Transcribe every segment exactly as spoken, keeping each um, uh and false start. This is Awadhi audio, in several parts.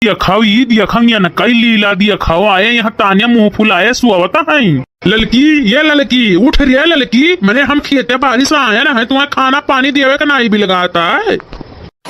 दिया खाओ, ई दिया खाओ, या न कई लीला दिया खाओ, आए यहाँ तान्या मुँह फुलाए सुआवत हैं। ललकी, ये ललकी, उठ रे ललकी, मने हम खेते बारी से आए रहे, तुम्हें खाना पानी देवे का नाई बिलगात है।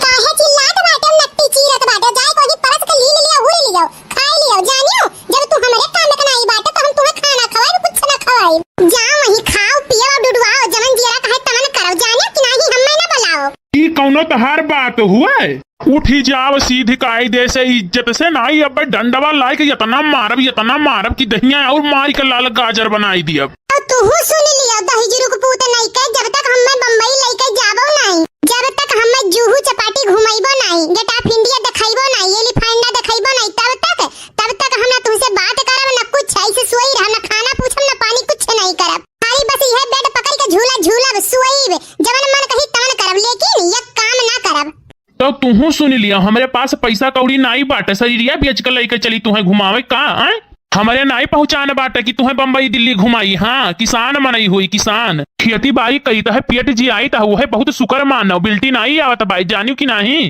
काहे चिल्लात बाटे, नट्टी चीरत बाटे, जाए कोई परस के लील लिया, उड़ लियो, खाए लियो, जानियो, जब तू हमरे काम के नाई बाटे, तो हम तुम्हें खाना खवाई, कुछ ना खवाई। जा वहीं खाओ, पियो, डुडुआओ, जवन जियरा कहे तवन करो, जानियो कि नाही, हमें ना बुलाओ। ई कौनो तहार बात हुए? उठी जाव सीधी कायदे से, इज्जत से, नाई अब डंडवा लाइके इतना मारब, इतना मारब कि दहिया और मारी के लाल गाजर बनाई दियब। अब तूहू सुन लियो, दहिजरू के पूत नहीं के, जब तक हमें बम्बई लेके जाबो नहीं, जब तक हमें जूहू चपाटी घुमाइबो नहीं, Gate of India देखाइबो नहीं, एलिफेंटा देखाइबो नहीं, तब तक, तब तक हम ना तुमसे बात करब, ना कुछ, ऐसे सोई रह, ना खाना पूछब, ना पानी, कुछ नहीं करब। खाली बस यह बेड पकड़ के झूला झूलब, सोईब, जवन मन कही तवन करब, लेकिन ये काम ना करब। तो तुहू सुन लियो, हमरे पास पैसा कौड़ी नाई बाटे, शरीरिया बेच के लेके चली तुहें घुमावे का, आय? हमरे नाई पहुँचान बाटे कि तुहें बम्बई दिल्ली घुमाई। हाँ, किसान मनई हुई, किसान। खेती बाड़ी करी तहे पेट जियाई तहे, उहे बहुत शुक्र मानो। बिल्टी नाई आवत बाई, जानियो कि नाही?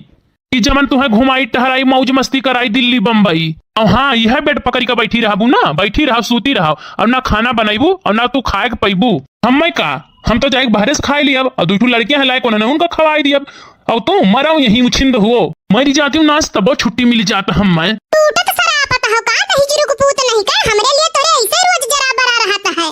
कि जमन तुहें घुमाई, टहराई, मौज मस्ती कराई दिल्ली बम्बई। और हाँ, यह बेड पकड़ी के बैठी रहबू ना, बैठी रहब, सूती रहब, और ना खाना बनैबू और ना तू खाए के पैबू। हम्मे का, हम तो जाए के बहरे से खाए लियब, और दुई ठो लड़कियां हैं लायक, उन्हें उनका खवाई दियब। और तू मराऊ यहीं उछिंद हुओ, मरी जाती हूँ नास, तबो छुट्टी मिल जात हम्मे। टूटत सरापत हो का, दहिजरू के पूत नहीं का, हमरे लिए तोरे ऐसे रोज जरा बरा रहत है।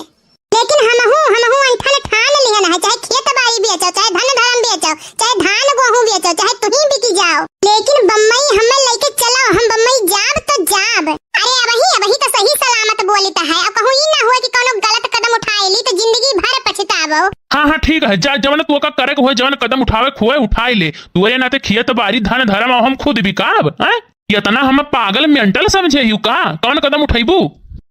लेकिन हमहू, हमहू ऐंठन ठान लिहन है, चाहे खेत बाड़ी बेचो, चाहे धन धर्म बेचो, चाहे धान गेहूं बेचो, चाहे तुही बिकी जाओ, लेकिन बम्बई हमें लेके चलो, हम बम्बई जाब तो जाब। अरे अबही, अबही तो सही सलामत बोलित है, अब कहूँ ई ना हुए कि कौनो गलत कदम उठाए ली तो जिंदगी भर पछताबो। हाँ, हाँ, ठीक है, जा, जवन तू का करे के होए, जवन कदम उठावे के होए, उठाए ले। तोरे नाते खेत बाड़ी, धन धर्म, अब हम खुद बिकाब, हैं? इतना हमें पागल mental समझे हियो का? कौन कदम उठैबू?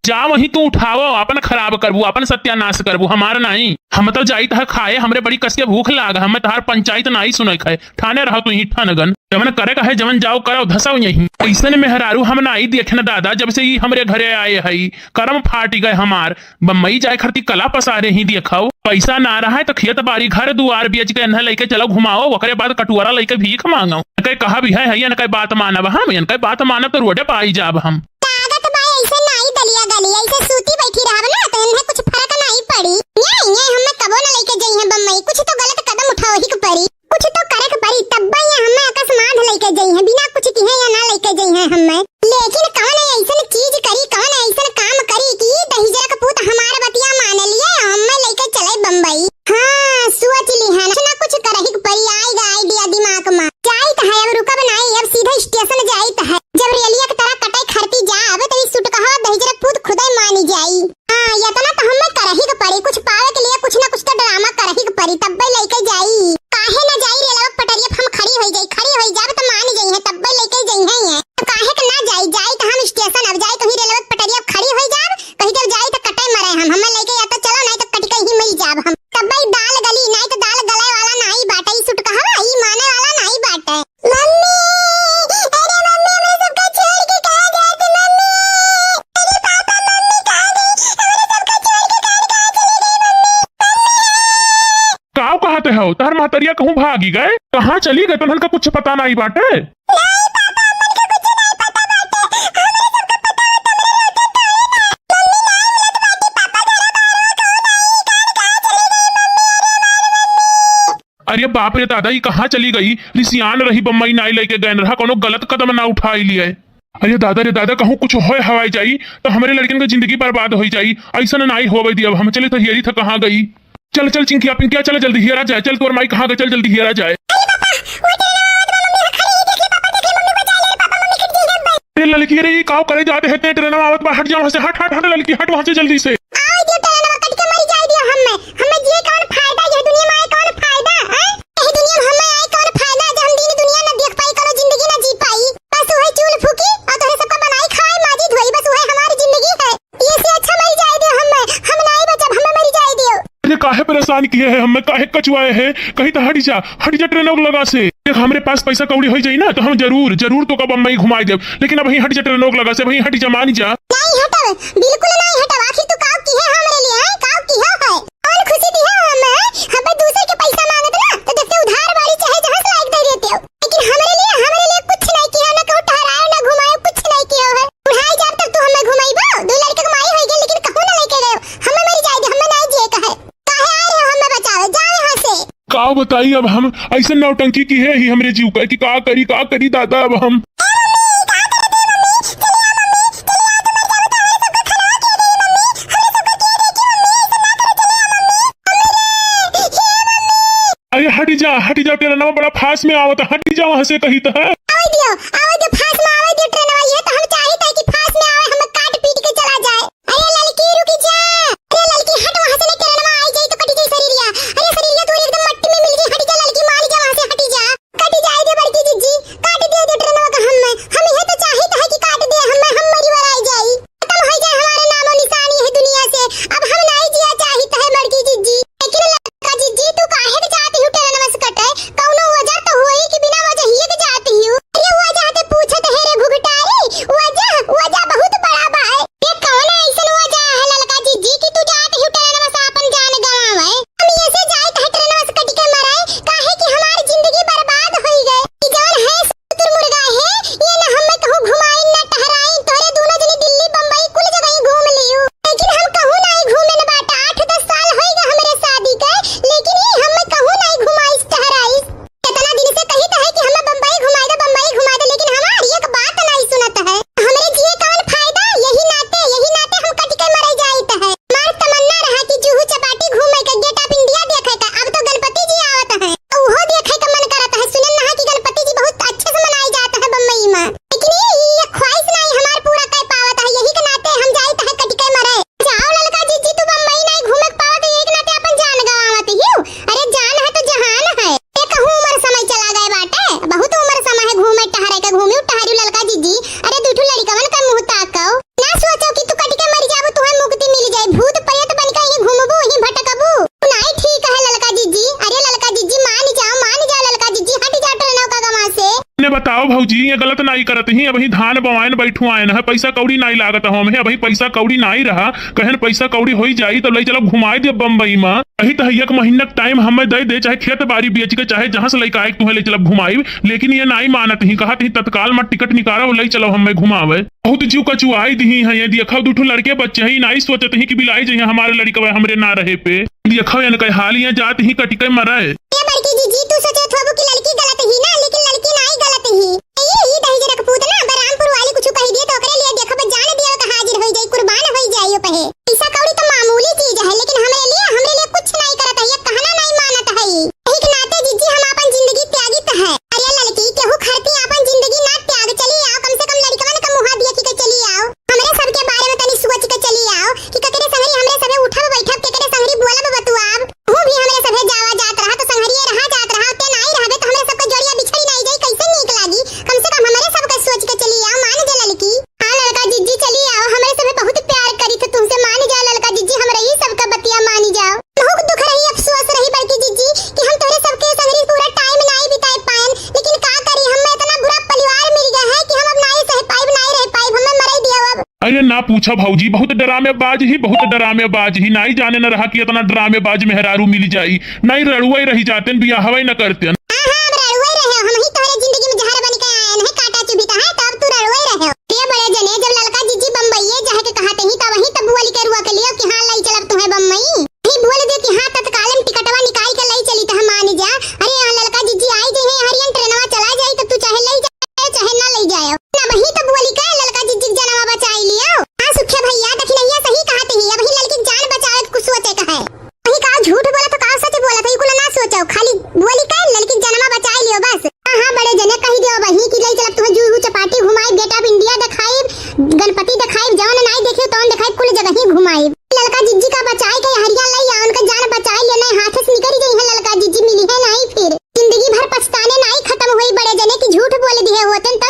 जा वहीं तू उठावो, अपन खराब करबू, अपन सत्यानाश करबू, हमार नहीं। हम तो जाइत है खाए, हमरे बड़ी कस के भूख लाग, हमें तहार पंचायत नाई सुने खाए, ठाने रहो तू ही ठनगन। जवन करे का है, जवन जाओ करो, धसाओ यहीं। ऐसन मेहरारू हम नाई देखे न दादा, जब से ई हमरे घरे आए हई, करम फाटी गए हमार। बम्बई जाए खरती कला पसारे ही देखाओ, पैसा ना रहा है तो खेत बाड़ी घर दुआर बेच के इन्हें लेके चलो घुमाओ, ओकरे बाद कटुआरा लेके भीख मांगो। इनके कहा भी है, है इनके बात मानब हम, इनके बात मानब तो रोडे पे आई जाब हम। लागत बा ऐसे नाई दलिया गली, ऐसे सूती बैठी रहब ना तो इन्हें कुछ फर्क नाई पड़ी। ये, ये हमें कबो ना लेके जइहें बम्बई, कुछ तो गलत कदम उठावे ही के पड़ी। कुछ तो करे के परी, तब्बे ये हमें अकस्मात लइके जइहें, बिना कुछ किहे ये ना लइके जइहें हमें। लेकिन कवन ऐसन चीज करी, कवन ऐसन काम करी कि दहिजरा के पूत हमार बतिया मान लिए, हमें लइके चले बम्बई। हाँ, सोच ली है, कुछ ना कुछ करही के परी, आइगा idea दिमाग में। जाइत है, अब रुकब नाई, अब सीधा station जाइत है। जब रेलिया के तरह कटे खरती जाब, तब ई सुटकहवा दहिजरा के पूत खुदे मान जाई। हाँ, इतना तो हमें करही के पड़ी, कुछ पावे के लिए कुछ ना कुछ तो drama करही के पड़ी, तब्बे लइके जाई। काहे ना जाई रेलवा के पटरिया पे हम खड़ी होई जाई, खड़ी होई जाब तो मान जइहें, तब्बे लइके जइहें ये। तो काहे के ना जाई, जाई तो हम station अब जाई, तो ही रेलवा के पटरिया पे खड़ी होई जाब, कहीं जब जाई तो कटे मरे हम, हमें लइके या तो चलो, नाई तो कट के ही मर जाब हम। तब्बे दाल गली, नाई तो दाल गले वाला नाई बाटे, ई सुटकहवा, ई माने वाला नाई बाटे। मम्मी, अरे मम्मी, हमरे सबका छोड़ के कहाँ जात मम्मी? अरे पापा, मम्मी कहाँ गई? हमरे सबका छोड़ के कहाँ, कहाँ चली गई मम्मी? मम्मी! काव कहत हो? तहर महतरिया कहूँ भागी गए? कहाँ चली गए? तोहन का कुछ पता नाई बाटे? नहीं पापा, हमन का कुछ नहीं पता बाटे। हमरे सबका पता होता, हमरे रहते तोड़े ना। मम्मी नाई मिलत बाटी, पापा घरा बाहर हो, कहूँ नहीं, कहाँ, कहाँ चली गई मम्मी? अरे हमार मम्मी। अरे बाप रे दादा, ई कहाँ चली गई? रिसियान रही, बम्बई नाई लइके गए रहा, कौनो गलत कदम ना उठाई लिए। अरे दादा रे दादा, कहूँ कुछ होए हवाई जाई तो हमरे लड़कन के जिंदगी बर्बाद होई जाई। ऐसन नाई होवे दियब हम। चले तो हियरी था कहाँ गई। चल चल चिंकिया पिंकिया, चल जल्दी हियरा जाए। चल तोर माई कहाँ गई, चल जल्दी हियरा जाए। अरे पापा, वो ट्रेन आवत बा, मम्मी खड़ी है, देख ले पापा, देख ले मम्मी बचा ले रे पापा, मम्मी कट गई है। अरे ललकी रे, ई काव करे जाते हैं, ते ट्रेन आवत बा, हट जा वहाँ से, हट हट हट ललकी, हट वहाँ से जल्दी से। आवे दियो ट्रेनवा, कट के मरी जाए दियो हम्मे। हम्मे जिए कौन फायदा, यह दुनिया में आए कौन फायदा, हैं? यह दुनिया में हम्मे आए कौन फायदा, जब हम दिन दुनिया न देख पाई, कौनो जिंदगी न जी पाई। बस वही चूल्ह फूकी और तोहरे सबका बनाई खाए, माजी धोई, बस वही हमारी जिंदगी है। ये से अच्छा मरी जाए दियो हम्मे, हम नाई बचब, हम्मे मरी जाए दियो। अरे काहे परेशान किए है हम्मे, काहे कचुआए है? कहीं तो हट जा, हट जा ट्रेनों के लगा से। देख, हमरे पास पैसा कौड़ी होई जाई ना, तो हम जरूर, जरूर तोका बम्बई घुमाई देब। लेकिन अब वहीं हट जा, ट्रेनों के लगा से, वहीं हट जा, मान जा। नहीं हटब, बिल्कुल नहीं हटब। आखिर तू काव किहे हमरे लिए, हैं? काव किहे है? कौन खुशी दिहे हमें? हमें दूसरे के पैसा मांगत ना, तो जैसे उधार बाड़ी चाहे जहाँ से लाइक दे देते हो। लेकिन हमरे लिए, हमरे लिए कुछ नहीं किहे, ना कहूँ ठहराए, ना घुमाए, बताई अब हम, अइसन नौटंकी किहे ही हमरे जीव का कि का करी, का करी दादा अब हम। अरे हटि जा, हटि जा, ट्रेनवा बड़ा फास्ट में आवत, हटि जा वहाँ से कही त है। आवे दियो, आवे दियो, फास्ट में आवे दियो ट्रेनवा, ये तो हम चाहित है कि फास्ट में आवे, हम काट पीट के चला जाए। अरे ललकी रुकि जा, अरे ललकी हट वहाँ से, नहीं ट्रेनवा आई जाई तो कटि जाई शरीरिया। अरे शरीरिया तोर एकदम मट्टी में मिल जाई, हटि जा ललकी, मान जा वहाँ से, हटि जा। कटि जाए दे बड़की जिज्जी, काट दे दे ट्रेनवा का हम्मे, हम ये तो चाहित है कि काट दे हम्मे, हम मरी वराई जाई, खतम होइ जाए हमारे नामो निशान यही दुनिया से। अब हम नाई जिया चाहित है बड़की जिज्जी। लेकिन ललका जिज्जी, तू काहे के जात हियो ट्रेनवा से कटे? कौनो वजह तो होई कि बिना वजहिए के जात हियो? अरे वजह ते पूछत है रे घुघटारी, वजह, वजह बहुत बड़ा बा। ये कौन अइसन वजह है ललका जिज्जी कि तू जात हियो ट्रेनवा से आपन जान गंवावे? हम ऐसे जाइत है ट्रेनवा से कटि के मरे, काहे कि हमार जिंदगी बर्बाद होइ गए। ई जौन है शुतुर मुर्गा है, ये न हम्मे कहूँ घुमाइन न टहराइन, तोहरे दूनो जनी दिल्ली बम्बई कुल जगह घूम लियो, लेकिन हम कहूँ नाई घूमे न बाटा। आठ दस साल होइगा हमरे शादी के, लेकिन ई हम्मे कहूँ नाई घुमाइस टहराइस। केतना दिन से कहित है कि हम्मे बम्बई घुमाइ दे, बम्बई घुमाइ दे, लेकिन हमार एक बात नाई सुनत है। हमरे जिए कौन फायदा? यही नाते, यही नाते हम कटि के मरे जाइत है। हमार तमन्ना रहा कि जुहू चपाटी घूमे के, Gate of India देखे के। अब तो गणपति जी आवत है, उहो देखे के मन करत है। सुनन रहा कि गणपति जी बहुत अच्छे से मनाए जात है बम्बई में, लेकिन ये, ये ख्वाहिश नाई हमार पूरा कर पावत है। यही के नाते हम जाइत है कटि के मरे। जाओ ललका जिज्जी, तू बम्बई नाई घूमे के पावत है, यही के नाते अपन जान गंवावत हियो। अरे जान है तो जहान है। ये कहूँ उमर समय चला गए बाटे, बहुत उमर समय है घूमे टहरे के। घूमी टहरी ललका जिज्जी, अरे दू ठो लड़िकवन का मुँह ताकव। ना सोचो कि तू कटि के मरि जाबू, तुहे मुक्ति मिलि जाई। भूत प्रेत बनिके यहीं घूमबू, यहीं भटकबू। तू नाई ठीक है ललका जिज्जी। अरे ललका जिज्जी, मान जाओ, मान जाओ ललका जिज्जी, हटि जाओ ट्रेनवा का गवा से। ने बताओ भौजी, ये गलत नाई करत ही, अबहीं धान बवाइन बैठुआइन है, पैसा कौड़ी नाई लागत हो हमें, अबहीं पैसा कौड़ी नाई रहा, कहन पैसा कौड़ी होइ जाई तो लइ चलब घुमाइ देब बम्बई में। कही तो है एक महीना का टाइम हमें दइ दे, चाहे खेत बारी बेचि के, चाहे जहाँ से लइके आइके तुहे लइ चलब घुमाइब, लेकिन ये नाई मानत ही, कहत ही तत्काल में टिकट निकारो, लइ चलो हमें घुमावे। बहुत जीव कचुआई दिही है, ये देखो दू ठो लड़के बच्चे हैं, नाई सोचत ही कि बिलाई जइहें हमारे लड़िकवा हमरे ना रहे पे। देखो इनके हाल, ये जात ही कटि के मरे। ए बड़की जिज्जी, तू सोचत होबू कि लड़की गलत ही ना, लेकिन लड़की नाई गलत ही। ये, ये दहिजरा के पूत ना, बरामपुर वाली कुछ कहि दिए तो ओकरे लिए देखो, बस जान दिए का हाजिर होइ जाई, कुर्बान होइ जाई ओ पहे। पैसा कौड़ी तो मामूली चीज है, लेकिन हमरे लिए, हमरे लिए कुछ नाई करत है, ये कहना नाई मानत है। यही के नाते जिज्जी हम आपन जिंदगी त्यागित है। अरे लड़की, केहू खातिर आपन जिंदगी ना त्याग, चली आओ, कम से कम लड़िकवन का मुँह देखि के चली आओ। हमरे सबके बारे में तनी सोचि के चली आओ कि केकरे संगरी हमरे सभे उठब बैठब, केकरे संगरी बोलब बतुआब। तू भी हमरे सभे जावा जात रहा तो संगरिये रहा जात रहा, ते नाई रहबे तो हमरे सबके जोड़िया बिछड़ी नाई जाई, कैसे नीक लागी? कम से कम हमरे सबके सोचि के चली आओ, मान जा ललकी। हाँ ललका जिज्जी चली आओ, हमरे सभे बहुत प्यार करी थे तुमसे, मान जाओ ललका जिज्जी, हमरे ही सबका बतिया मानी जाओ। बहुत दुख रही, अफसोस रही बड़की जिज्जी कि हम तोहरे सबके संगरी पूरा टाइम नाई बिताए पाएन, लेकिन का करी, हम में इतना बुरा परिवार मिल गया है कि हम अब नाई सह पाइब, नाई रह पाइब, हमें मरई दिया अब। अरे ना पूछा भौजी, बहुत डरामेबाज ही, बहुत डरामेबाज ही। नाई जाने न रहा कि इतना डरामेबाज मेहरारू मिल जाई। नाई रड़ुआ ही रही जातेन, बियाहवा ही न करतेन। हाँ, हाँ, अब रड़ुआ ही रहे, हम ही तोहरे जिंदगी में जहर बन के आए हैं, काटा चुभिता है, तो अब तू रड़ुआ ही रहे। ये बड़े जने, जब ललका जिज्जी बम्बईये जाए के कहते ही, तब वहीं तब बोली के रुआ के लियो कि हाँ, लई चलब तुम्हें बम्बई। ही बोल दे कि हाँ, तत्काल में टिकटवा निकाल के लई चली तो हम मान जा। अरे यहाँ ललका जिज्जी आई जे है, हरियन ट्रेनवा चला जाई, तो तू चाहे लई जाए, चाहे ना लई जाए। ना वही तो बोली का ललका जिज्जी के जनवा बचाई लियो। हाँ सुखे भैया, दखिनैया सही कहत ही, अब ही ललकी के जान बचावे के कुछ सोचे का है। वही का झूठ बोला तो का सच बोला था, ई कुल ना सोचो, खाली बोली का ललकी के जनवा बचाई लियो बस। हाँ, हाँ, बड़े जने कही दियो वही कि लई चलब तुहे जुहू चपाटी घुमाई, Gate of India देखाई, गणपति देखाई, जवन नाई देखे तवन देखाई, कुल जगह ही घुमाई। ललका जिज्जी का बचाए के हरिया लई आ, उनका जान बचाए ले, नहीं हाथ से निकल गई है ललका जिज्जी, मिली है नहीं फिर। जिंदगी भर पछताने नाई खत्म हुई बड़े जने की झूठ बोल दिए होते तो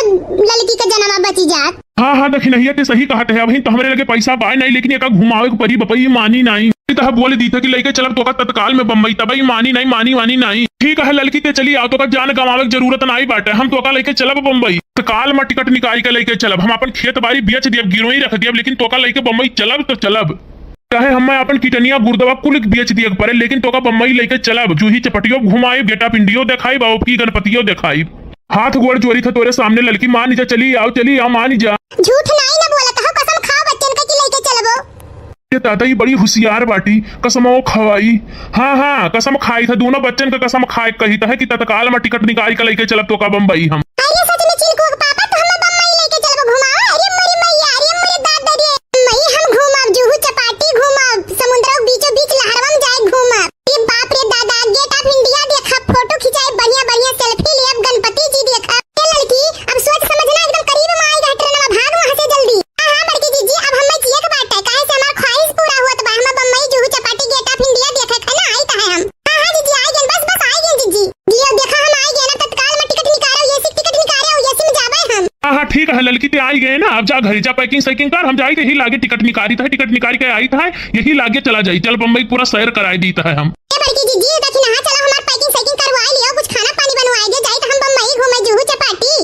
ललकी का जनमा बची जात। हाँ, हाँ, दखिनैया ते सही कहत है, अबही तो हमरे लगे पैसा बाय नहीं, लेकिन एका घुमावे के परी बपई मानी नहीं। ई तो बोल दी था कि लइके चलब तोका तत्काल में बम्बई, तबई मानी नहीं, मानी, मानी नहीं। ठीक है ललकी ते चली आओ, तोका जान गंवावे के जरूरत नहीं बाटे, हम तोका लइके चलब बम्बई। तत्काल में टिकट निकाल के लइके चलब, हम अपन खेत बारी बेच दियब, गिरोही रख दियब, लेकिन तोका लइके बम्बई चलब तो चलब। चाहे हमें अपन किडनिया गुर्दवा कुल बेच दिए के पड़े, लेकिन तोका बम्बई लेके चलब। जूही चपटियो घुमाइब, Gate of India देखाइब, अउर की गणपतियो देखाइब। हाथ गोड़ जोड़ी थे तोरे सामने ललकी, मान जा, चली आओ, चली आओ, मान जा। झूठ नाई ना बोलत हो, कसम खाओ बच्चन का कि लेके चलबो। दादा, ई बड़ी हुसियार बाटी, कसमो खवाई। हाँ, हाँ, कसम खाई था, दूनो बच्चन क कसम खाए कही था कि तत्काल म टिकट निकाल के लइके चलब तोका बम्बई हम। अरे सच में चिलकू क पापा, तो हम बम्बई लइके चलब घुमावा। अरे मोरी मैया, अरे मोरे दादा रे, मई हम घूमब, जुहू चपाटी घूमब, समुद्र के बीचों बीच लहरवा में जाए घूमब। अरे बाप रे दादा, Gate of India देखब, फोटो खिंचाई, बढ़िया बढ़िया selfie लेब, गणपति जी देखब। ए लड़की, अब सोच समझना एकदम करीब में आई गए ट्रेनवा, भाग वहाँ से जल्दी। हाँ, हाँ, बड़की जीजी, अब हमें जिए के बाटे, काहे से हमार ख्वाहिश पूरा होत बा, हम बम्बई जुहू चपाटी Gate of India देखे खाए ना आई त है हम। हाँ, हाँ, जीजी, आई गए, बस, बस, आई गए, जीजी। जियो, देखा, हम आई गए ना, तत्काल में टिकट निकालो, AC टिकट निकालो, AC में जाबे हम। हाँ, हाँ, ठीक है, लड़की ते आई गए ना, अब जा घरे जा, packing सैकिंग कर, हम जाई त यही लागे टिकट निकारी त है, टिकट निकारी के आई त है, यही लागे चला जाई, चल बम्बई पूरा सैर कराए दी त है हम। ए बड़की जीजी, देखी ना, चलो हमार packing सैकिंग करवाई लियो, कुछ खाना पानी बनवाई दे, जाई त हम बम्बई घूमे जुहू चपाटी।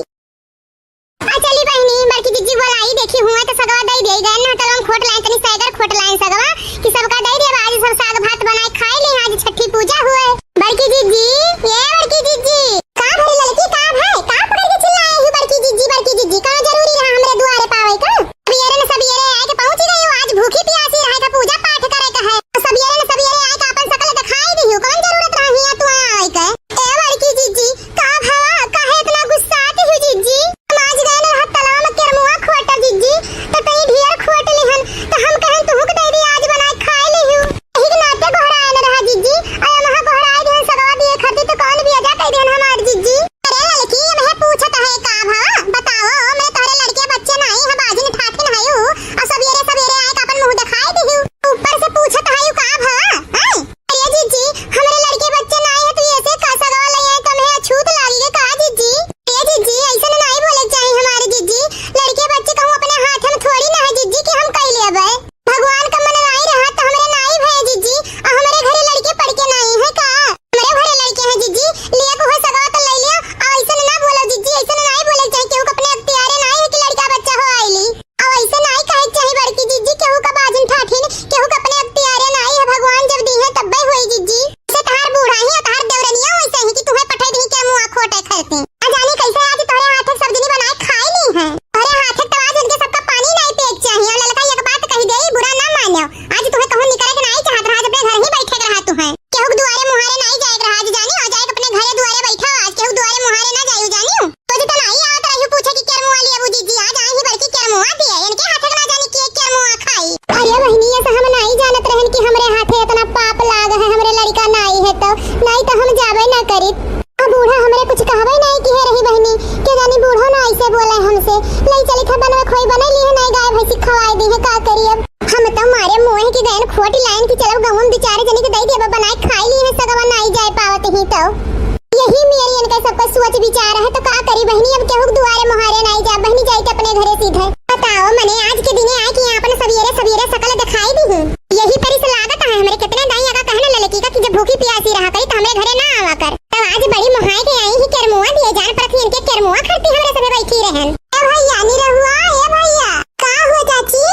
आ चली बहिनी, बड़की जीजी बोलाई, देखी हुआ तो सगवा दई दिए गए ना, चलो हम खोट लाइन, तनी सैगर खोट लाइन सगवा, कि सबका दई देब, आज सब साग भात बनाए खाए ली, आज छठी पूजा हुए। बड़की जीजी, ए बड़की जीजी। का भरी लड़की, का भाई, का पकड़ के चिल्लाए ही बड़की जीजी, बड़की जीजी? का जरूरी रहा हमरे दुआरे पावे का? सबियरे न सबियरे आए के पहुंची गई हो, आज भूखी प्यासी रहे का पूजा पाठ करे का है। सबियरे न सबियरे आए के आपन शकल दिखाई दी हो, कौन जरूरत रहा हिया तू आए के? ए बड़की जीजी, का भवा, काहे इतना गुस्सात हो जीजी? हम आज गए न रहा तलाव में केरमुआ खोटा जीजी, तो तई ढेर खोट लिहन, तो हम कहन तुहू के दे दी, आज बनाए खाए ली हो। यही के नाते गोहराए न रहा जीजी, अरे वहाँ गोहराए दिहन सगवा दिए खातिर तो कौन भी अजा कह दिहन हमार जीजी। अरे लड़की, ये मैं पूछत है का भवा, बताओ, मैं तोहरे लड़के बच्चे नहीं है, बाजिन ठाठिन है हूँ, और सवेरे सवेरे आए का अपन मुंह दिखाई दी हूँ। ऊपर से पूछत है का भवा, हैं? अरे जीजी, हमरे लड़के बच्चे नहीं है, तू ऐसे का सगवा ले आए, तुम्हें अछूत लागी है का जीजी? ए जीजी, ऐसे नहीं बोले के चाही हमारे जीजी, लड़के बच्चे कहूँ अपने हाथ में थोड़ी ना है जीजी कि हम कह लेबे। भगवान का मन नाई रहा तो हमरे नाई भय जीजी, आ हमरे घरे लड़के पड़ के नाई है का? हमरे घरे लड़के हैं जीजी, लिए को हो सगवा तो ले लिया, आ ऐसे ना बोलो जीजी, ऐसे नाई बोले के चाही, केहू के अपने अख्तियारे नाई है कि लड़का बच्चा हो आइली। आ ऐसे नाई कहे के चाही बड़की जीजी, केहू का बाजिन ठाठिन, केहू के अपने अख्तियारे नाई है, भगवान जब दी है तब्बे होई जीजी। से तहार बूढ़ा ही, तहार देवरनिया वैसे ही कि तुहे पठाई दी केरमुआ खोटे खरते। आ जानी कैसे आज तोहरे हाथे के सब्जी बनाए खाए ली है। तोहरे हाथे के तो आज उनके सबका पानी नाई पिए के चाहिए। और ललका एक बात कही देई, बुरा ना मानो, आज तुहे कहूँ निकले के नाई चाहत रहा, आज अपने घर ही बैठे के रहा तुहे। केहू के दुआरे मुहारे नाई जाए के रहा आज जानी, और जाए के अपने घरे दुआरे बैठा, आज केहू दुआरे मुहारे ना जाए जानी। तो जी तो नाई आवत रही पूछे कि केरमुआ लिए बूजी जी, आज आई ही बड़की केरमुआ दिए, इनके हाथे के ना जानी के केरमुआ खाई। अरे बहिनी, ऐसा हम नाई जानत रहन कि हमरे हाथे इतना पाप लाग है, हमरे लड़का नाई है तो, नाई तो हम जाबे ना करी। आ बूढ़ा हमरे कुछ कहबे नहीं किहे रही बहिनी, के जानी बूढ़ो ना ऐसे बोले हमसे। लई चली था बनवे खोई बनई ली है, नहीं गाय भैंसी खवाई दी है, का करी अब? हम तो मारे मोह की गयन खोट लाइन की चलो गाँव में बेचारे जनी के दई देबा बनाए खाई ली है, सगवा नाई जाए पावत ही तो। यही मेरी इनका सबका सोच विचार है तो का करी बहिनी, अब केहू के दुआरे मोहारे नाई जा बहिनी, जाई के अपने घरे सीधे। बताओ मने आज के दिने आए कि यहाँ अपन सवेरे सवेरे सकल दिखाई दी हूँ। यही परी से लागत है हमरे कितने दाई अगा कहने ललकी का कि जब भूखी प्यासी रहा करी तो हमरे घरे ना आवा कर। तब आज बड़ी मुहाई के आई ही केरमुआ दिए जान परत ही इनके केरमुआ खरती हमरे सभे बैठी रहन। ए भैया निरहुआ, ए भैया। का हुआ चाची?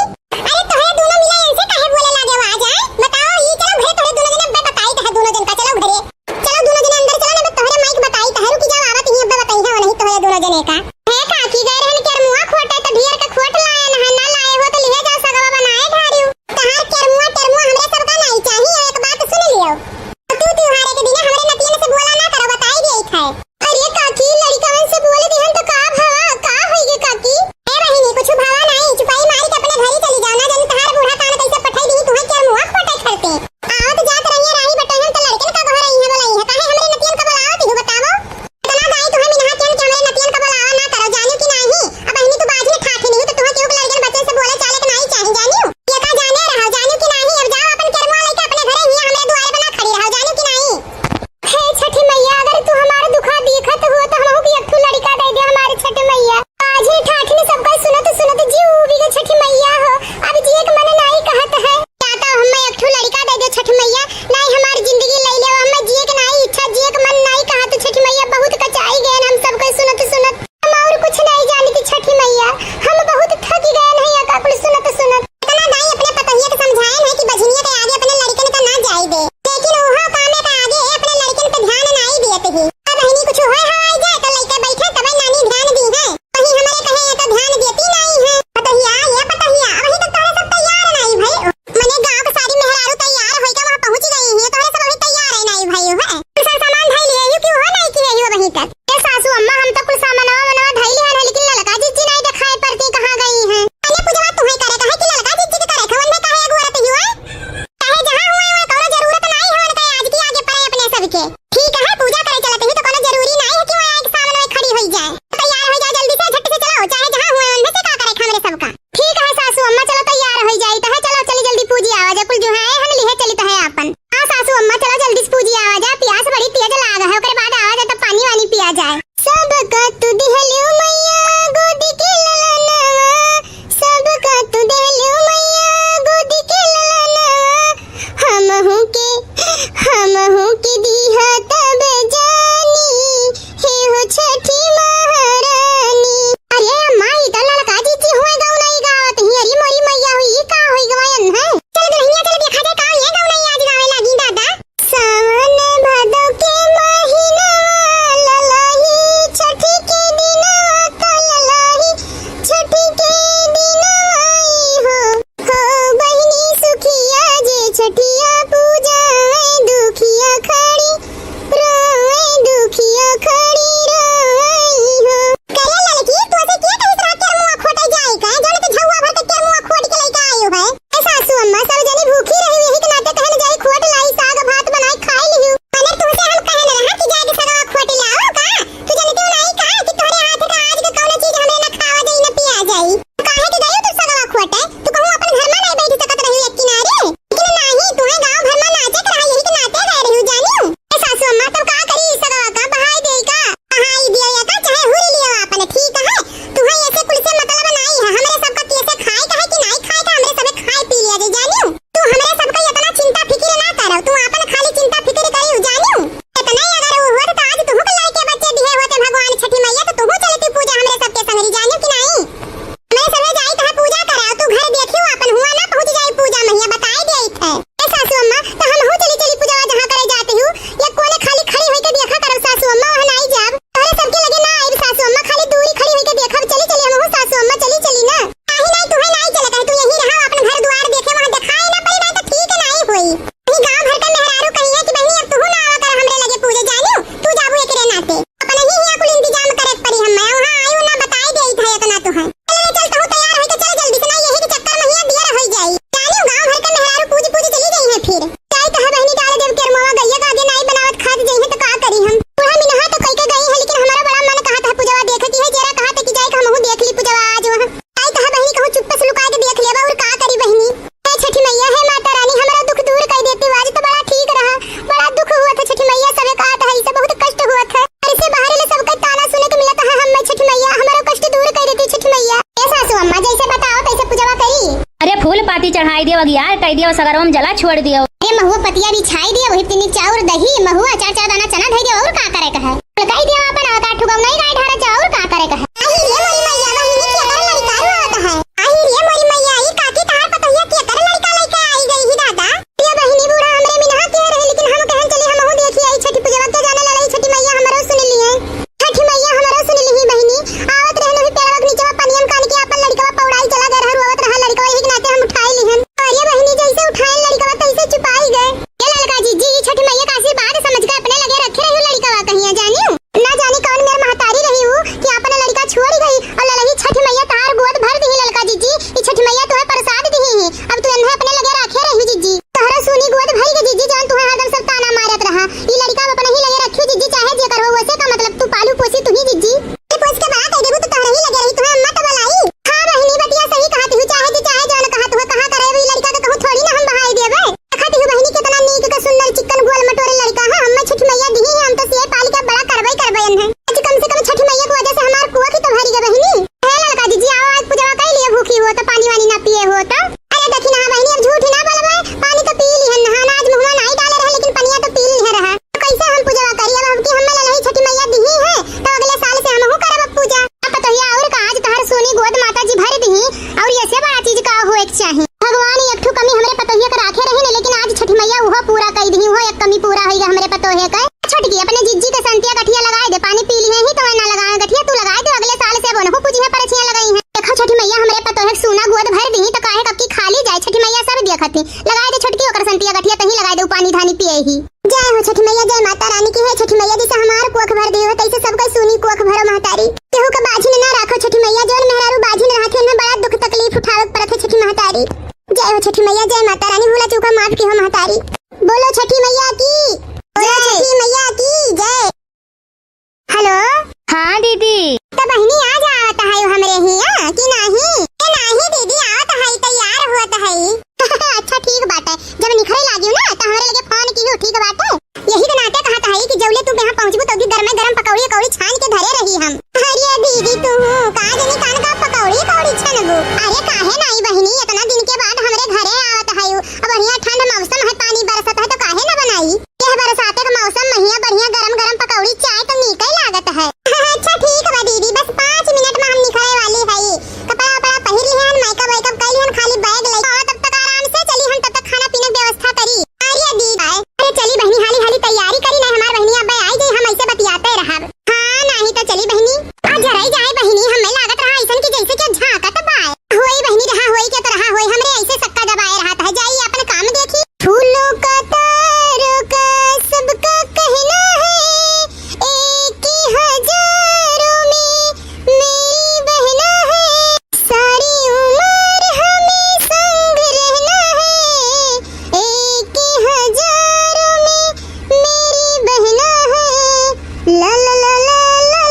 अरे तोहरे दोनों मिला ऐसे काहे बोले लागे आवाज आए? बताओ ई चलो घरे तोहरे दोनों जने अब्बे बताई तोहरे दोनों जन का चलो घरे। चलो दोनों जने अंदर चलो ना तोहरे माइक बताई तोहरे रुकी जाओ आवत ही अब्बे बताई है वो नहीं तोहरे दोनों जने का। हे काकी गए रहन केरमुआ खोटे तो ढेर के खोट लाए ना ना लाए हो तो लिहे जाओ सगवा बनाए ढारियो। तहार केरमुआ टेरमुआ हमरे सबका नहीं चाहिए, एक बात सुन लियो। तू त्योहारे के दिन हमरे नतियन से बोला ना करो, बताई दिए खाए। अरे काकी, लड़िकवन से बोल दिहन तो का भा? सबका तू दिहलू मैया गोदी के ललनवा, सबका तू दिहलू मैया गोदी के ललनवा, हमहू के, हमहू के दिहा तब जानी, हे हो छठी महारानी। अरे अम्मा, ई त ललका जिज्जी हुए गौनई गावत ही। अरे मोरी मैया हुई, ई का होई गवायन है? चल दुल्हनिया, चल देखा जाए का ये गौनई आज गावे लागी दादा। सावन भादो के महीनवा, ललही छठी के दिनवा, त ललही छठी के दिनवा ई हो। हो बहिनी सुखिया जे छठिया पूजावे, दुखिया खड़ी रोवे, दुखिया खड़ी रोवे हो। करे ललकी, तोसे के कहिस रहा केर मुआ खोटे जाए का? जौन के झउआ भर के केर मुआ खोट के लइके आयो है। ए सासू अम्मा, सब जनी भूखी रही, यही के नाते कहन जाई खोट लाई, साग भात बनाई खाई लिहू। मने तोसे हम कहन रहा कि जाए के सगवा खोट लाओ का? तू जनती नहीं का कि तोहरे हाथ का आज के कौनो चीज हमरे ना खावा जाई, ना पिया जाई? काहे के गयो तू सगवा खोटे? तू कहूँ अपन घर में नहीं बैठ सकत रही एक किनारे? लेकिन नाही, तुहे गांव भर में नाचे के रहा, यही के नाते गए रही जानियो। ए सासू अम्मा, तब का करी, ई सगवा का बहाई देई का? बहाई दिया या का, चाहे हुरी लिया आपन, ठीक है? तुहे ऐसे कुल से मतलब नाही है, हमरे सबका कैसे खाए का है कि नाही खाए का, हमरे सबे खाए पी लिया जे जानियो। तू हमरे सबका इतना चिंता फिक्र ना करो, तू आपन खाली चिंता फिक्र करियो जानियो। इतना ही अगर वो होत तो आज तुहू के लड़के बच्चे दिए होते भगवान छठी मैया, तो तुहू चलती पूजा हमरे सबके संगरी जानियो कि नाही? हमरे सबे जाई तहाँ पूजा कराओ, तू घर देखियो आपन हुआ ना पहुँच जाई पूजा मैया बताई देई थे। ए सासू अम्मा, तो हम हो चली चली पूजवा जहाँ करे जाते हूँ, या कोने खाली खड़ी होई के देखा करब सासू अम्मा, वहाँ नाई जाब। तोहरे सबके लगे ना आइब सासू अम्मा, खाली दूरी खड़ी होई के देखब। चली चली हम हो सासू अम्मा, चली चली ना। नाही नाही, तुहे नाई चले कहे, तू यही रहा, अपन घर दुआर देखे, वहाँ देखाए ना पड़ी, नाई तो ठीक नाई होई। ई गांव भर के मेहरारू कही है कि बहिनी अब तुहू ना आवा कर हमरे लगे पूजे जानियो, तू जाबू एकरे नाते। अपने ही हिया कुल इंतजाम करे के पड़ी हम्मे, वहाँ आयु ना बताई देई था इतना तुहे। चल रे, चल, तहू तैयार होई के चल जल्दी से, ना यही के चक्कर में हिया दिया रह जाई। जानियो गांव भर के मेहरारू पूज पूज चली गई है फिर। जाई तो है बहिनी, डाल देव केरमवा, गइया का आगे नाई बनावत खात जइहे तो का करी हम। बूढ़ा मिनहा तो कई के गई है, लेकिन हमारा बड़ा मन कहा था पूजवा देखे की है, जरा कहा था कि जाए के हमहू देख ली पूजवा आज वहाँ। जाई तो है बहिनी, कहूँ चुप्पे से लुका के देख लेबा और का करी बहिनी। हे छठी मैया, हे माता रानी, हमारा दुख दूर कर देती आज तो बड़ा ठीक रहा। बड़ा दुख हुआ था छठी मैया, सबे कहा था इसे बहुत कष्ट हुआ था। घर से बाहर ले सबका ताना सुने के मिलत है, हम छठी मैया, हमारा कष्ट दूर कर देती छठी मैया। ए सासू अम्मा, जैसे बताओ तैसे पूजवा करी। अरे फूल पाती चढ़ाई दियो, अगियार कर दियो, सगरवा में जला छोड़ दियो। अरे महुआ पतिया बिछाई दियो, वही तीन चाउर दही, महुआ चार चार दाना चना धई दियो, और का करे का है? कही दियो अपन अवतार ठुकाऊ नहीं गाय ढारा चाउर, का करे का है? आई रे मोरी मैया, बहिनी के कर लड़का रोत है। आई रे मोरी मैया, ई काकी तहार पतोहिया के कर लड़का लइके आई गई ही दादा। ये बहिनी बूढ़ा हमरे मिनहा के रहे, लेकिन हम कहन चली हमहू देखी आई छठी पूजवा के जाने ललही छठी मैया हमरो सुन लिए। छठी मैया हमरो सुन लिही बहिनी, आवत रहन वही पेड़वा के नीचवा पनिया में कान के आपन लड़कवा पौड़ाई चला गए रहा, रोवत रहा लड़कवा, यही के नाते हम उठाई लिहन। और ये बहिनी जैसे उठाए लड़कवा तैसे चुपाई गए। ये ललका जिज्जी, ई छठी मैया का आशीर्वाद समझ के अपने लगे रखे रही लड़कवा कहिया जानियो। ना जानी कौन मेर महतारी रही हूँ कि आपन लड़का छोड़ गई और ललही छठी मैया तार गोद भर दी ललका जिज्जी, ई छठी मैया तुम्हें प्रसाद दी ही, अब तू इन्हें अपने लगे रखे रही जिज्जी। तोहरा सुनी गोद भरी के जिज्जी, जौन तुहे हरदम सब ताना मारत रहा। ई लड़का अब अपने ही लगे रखियो जिज्जी, चाहे जे करहो वैसे का मतलब, तू पालू पोसी तू ही जिज्जी। ये पोस के बड़ा कर देबू तो तोहरे ही लगे रही, तुहे अम्मा तो बुलाई। हाँ बहिनी, बतिया सही कहत हूँ, चाहे जे चाहे जौन कहत हुआ, कहा करे ई लड़का के कहूँ थोड़ी ना हम बहाई देबे। देखत हूँ बहिनी कितना नीक के सुंदर चिक्कन गोल मटोरे लड़का है, हम्मे छठी मैया दिही है, हम तो सिए पाल के बड़ा करबे करबे इन्हें। आज कम से कम छठी मैया की वजह से हमार कुआ की तो भरी गए बहिनी। हे ललका जिज्जी, आओ आज पूजवा कर लिए, भूखी हो तो पानी वानी ना पिए हो तो। अरे देखी ना बहिनी, अब झूठ ही ना बोलबे, पानी तो पी लिहन, नहाना आज मुँहवा नाई डाले रहे, लेकिन पनिया तो पी लिहे रहा। तो कैसे हम पूजवा करी? अब हमके हम्मे ललही छठी मैया दिही है, तो अगले साल से हमहू करब अब पूजा। अब पतोहिया और का, आज तहर सोनी गोद माता जी भर दिही, और ऐसे बड़ा चीज का होए के चाही। भगवान एक ठो कमी हमरे पतोहिया के राखे रही ने, लेकिन आज छठी मैया उहो पूरा कर दिही, उहो एक कमी पूरा होई हमरे पतोहिया के। छोटकी अपने जिज्जी के संतिया गठिया लगाए दे, पानी पी लिहे ही तो ना लगाए गठिया, तू लगाए दे, अगले साल से अब उनको पूजिया परछिया लगाई है। देखो छठी मैया हमरे पतोहे के सूना गोद भर दी तो काहे कब की खाली जाए, छठी मैया सब दिया खाती। लगाए दे छोटकी ओकर संतिया गठिया, तही लगाए दे, उ पानी धानी पिए ही। जय हो छठी मैया, जय माता रानी की। हे छठी मैया जैसे हमार कोख भर दी हो तैसे सबका सूनी कोख भरो महतारी। केहू का बाझिन ना राखो छठी मैया, जौन मेहरारू बाझिन रहत है उन्हें बड़ा दुख तकलीफ उठावे के पड़त है छठी महतारी। जय हो छठी मैया, जय माता रानी, भूला चूका माफ की हो महतारी। बोलो छठी मैया की जय। छठी मैया की जय। हेलो। हाँ दीदी। तो बहिनी आज आवत है हमरे हिया कि नाही? ए नाही दीदी, आवत है, तैयार होत है। अच्छा ठीक बाटे, जब निखरे लागियो ना तो हमरे लगे फोन किहो, ठीक बा?